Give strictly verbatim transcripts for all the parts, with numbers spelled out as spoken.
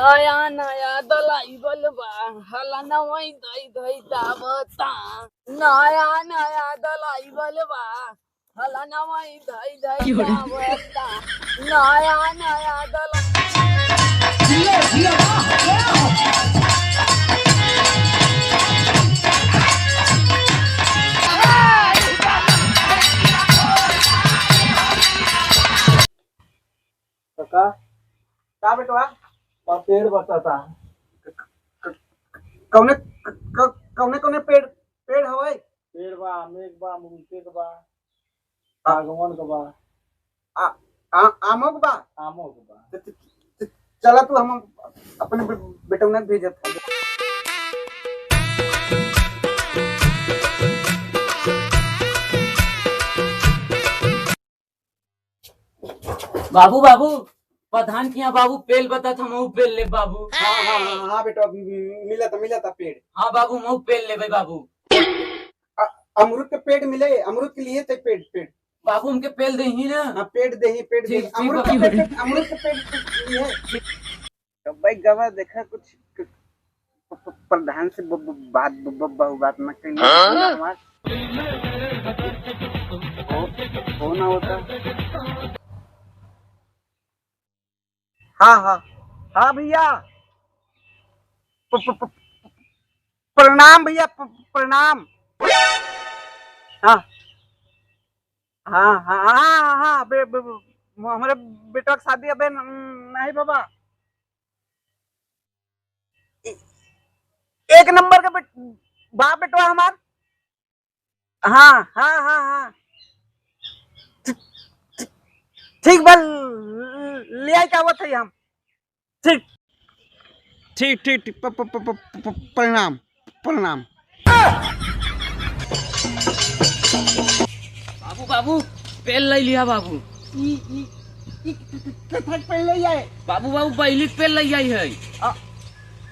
नया नया दलाई बलबा, हला नवाई धई धई दावता। नया नया दलाई बलबा, हला नवाई धई धई दावता। नया नया दलाई। काका। का बेटवा? बा पेड़ बरसाता। क-, क-, क-, कौने, क-, क-, कौने, कौने पेड़, पेड़ हवै? पेड़ बा, आमे के बा, अमरूदे के बा, आ- सागवान के बा। आ, आ, आमो के बा? आमो के बा। त, त, त, चला तू, हम अपने बे-, बेटौना के भेजत है। बाबू, बाबू, प्रधान के यहाँ बाबू पेल बतात, हमहू पेल लेब बाबू। हाँ, हाँ, हाँ, हाँ, बेटा, मि-, मि-, मिलत, मिलत पेड़। हाँ बाबू, हमहू पेल लेबै बाबू। अ-, अमरूद के पेड़ मिले, अमरूद के लिए ते पेड़, पेड़। बाबू, हमके पेल देही ना? हाँ, पेड़ देही, पेड़ ठीक, देही। ठीक अमरूद के बाबू। पेड़, पेड़, अमरूद के पेड़ लिए। कब्बई गवा देखा कुछ क-, प-, प-, प्रधान से ब-, ब-, बात, ब-, ब-, बहु बात न कइले। हाँ? हो, हो ना होता। हाँ, हाँ, हाँ भैया। प-, प-, प-, प्रणाम भैया, प-, प्रणाम। हाँ। हाँ, हाँ, हाँ, हाँ, बे-, बे-, बे-, हमरे बेटवा के शादी अबे न-, नहीं बाबा। ए-, एक नंबर के बेट-, बाप बेटवा हमार। हाँ, हाँ, हाँ, हाँ। ठी-, ठी-, ठीक बा, ले आई का आवत है हम। ठीक। ठीक, ठीक, ठीक, प-, प-, प-, प-, प-, प्रणाम, प्रणाम। बाबू, बाबू, पेल लइ लिया बाबू। ई, ई, ई क-, क-, कथक पेल लइ आए? बाबू, बाबू, बैली क पेल लइ आई है। अ-,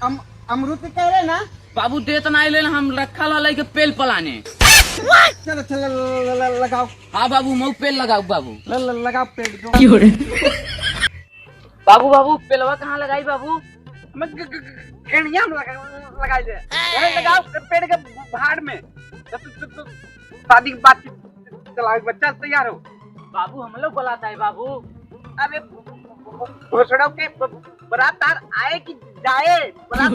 अम-, अमरूद के कह रहे ना? बाबू, देत ना आइले, हम रखल हलै के पेल पलाने। चलो, चलो, ल-, ल-, ल-, लगाओ। हाँ बाबू, मऊ पेल लगाओ बाबू। ल-, ल-, लगाओ पेल को। बाबू, बाबू, पेलवा कहाँ लगाई बाबू? हम ग-, ग-, ग-, गणिया में लगा, लगाई दे। अरे लगाओ पेड़ के भाड़ में। तो, तो, तो, तो शादी की बात चलाओ, बच्चा तैयार हो। बाबू, हम लोग बुलाता है बाबू। अरे भोसड़ों के ब-, बारात तार आए कि जाए, बारात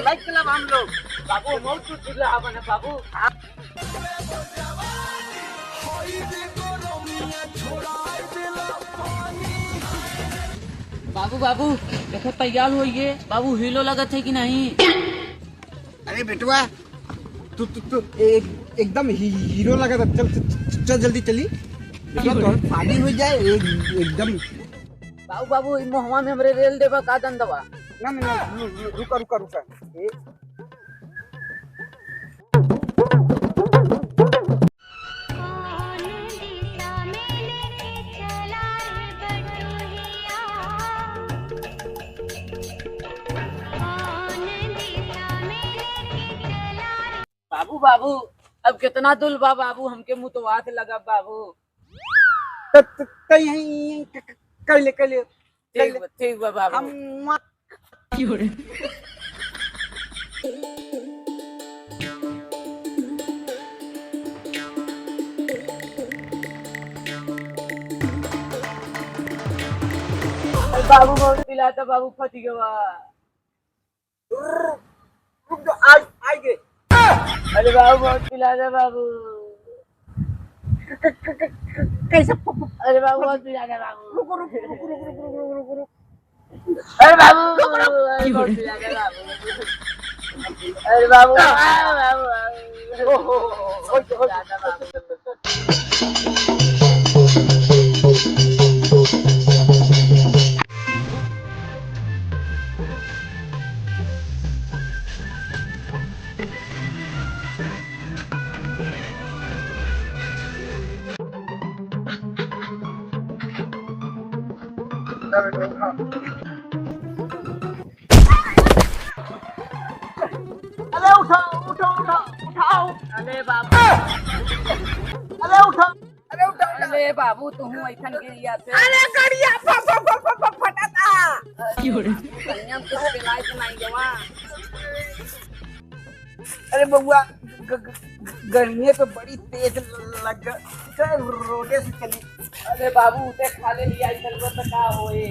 लाइक चलब हम लोग। बाबू, मौत तो चूल्हा बने बाबू। हाँ। बाबू, बाबू, देखो तैयार होइए। बाबू, हीरो लगत है कि नहीं? अरे बेटवा, तू, तू, तू एक, एकदम ही-, हीरो लगत है। चल, चल, चल, चल जल्दी चली। बेटवा, तोहर शादी हो जाए, एक, एकदम। बाबू, बाबू, ई मोहवा में हमरे रेल देबा का दंदवा? ना, ना, ना, रु-, रु-, रुका, रुका, रुका। ए, बाबू, बाबू, अब केतना दूर बा बाबू, हमके मुतवात लगा बाबू। त, त, त यहीं क-, क-, कर ले, कर ले, कर ठीक ले। बा, ठीक बा बाबू। हम मा- अरे बाबू, बहुत पिलाता बाबू, फट गवा। रुक जा, आई, आई गे। अरे बाबू, बहुत पिला दे बाबू। क-, क-, क-, क-, कैसे प-, प-, अरे बाबू, बहुत पिला दे बाबू। रुको, रुको, रुको। अरे बाबू, रुको, रुको। अरे बहुत पिला दे बाबू। अरे बाबू, आ, बाबू, बाबू। ओहो, ओहो, ओहो, ओहो। पिला दे बाबू। अरे उठाओ, उठाओ, उठाओ, उठाओ। अरे बाबू। अरे उठाओ। अरे उठा, उठा। अरे बाबू, तुहूँ ऐसन गिरिया से। अरे गड़िया फ-, फ-, फ-, फ-, फ-, फटता। क्यों रे? कन्या में कुछ अरे बउआ, ग-, ग-, गर्मी तो बड़ी तेज लग, रोडे से चली। अरे बाबू, उते खा ले लिया, चलबो तो का होए?